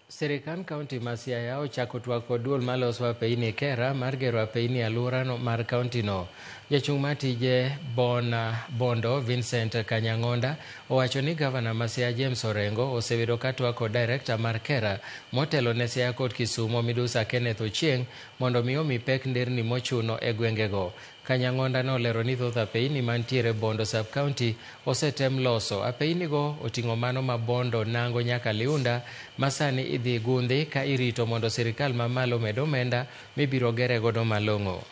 Sirikand kaunti ma Siaya ochako twak kod duol maloso apeyni KERA mar gero apeyni e alworano mar kauntino. Jachung' mar tije Bondo Vincent Kanyang'onda owacho ni gavana ma Siaya James Orengo osebedo ka twak kod director mar KERA motelo ne Siaya kod Kisumo midusa Kenneth Ochieng mondo mi omi pek nderni mochuno e gwengego. Kanyang'onda nolero ni thoth apeyni mantiere Bondo sub-county osetem loso. Apeynigo oting'o mano ma Bondo Nango nyaka Liunda ma sani idhi gundhi ka irito mondo sirikal mamalo med omenda mibiro gere godo malong'o.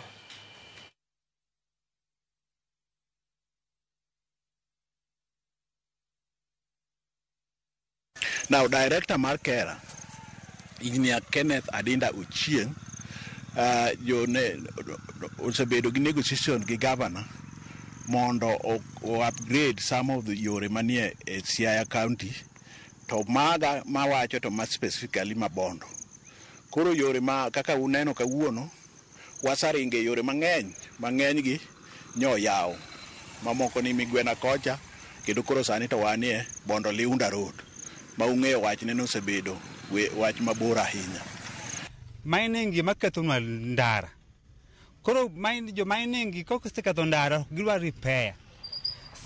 Now, director mar KERA, Engineer Kenneth Adinda Ochieng, jo ne osebedo gi negotiation gi governor mondo o upgrade some of the yore manie e Siaya County to maga mawacho to ma specifically ma Bondo. Koro yore ma kaka uneno kawuono wasaringe yore mang'eny mang'eny gi nyo yaw mamoko ni Migwena kocha kendo koro sani to wanie Bondo Liunda Road ma ung'eyo wachne nosebedo wach mabor ahinya. Mining gi makethonwa ndara. Koro jo mining gi koseketho ndara ok gidwa repair.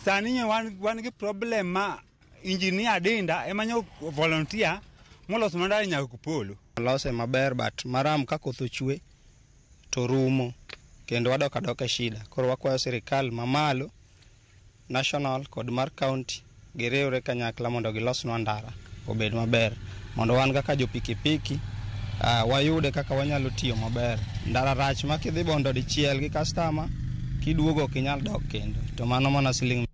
Sani nyo wan gi problem ma engineer Adinda ema nyo volunteer moloso ndara nyaka Kupolo. Lose maber but maram ka koth ochwe to rumo kendo wadok adoka e shida. Koro wakwayo sirikal mamalo, national kod mar county giriwre kanyakla mondo gilosnwa ndara obed maber mondo wan kaka jo pikipiki wayude kaka wanyalo tiyo maber. Ndara rach ma kidhi Bondo dichiel gi customer kiduogo ok inyal dok kendo to mano mana siling.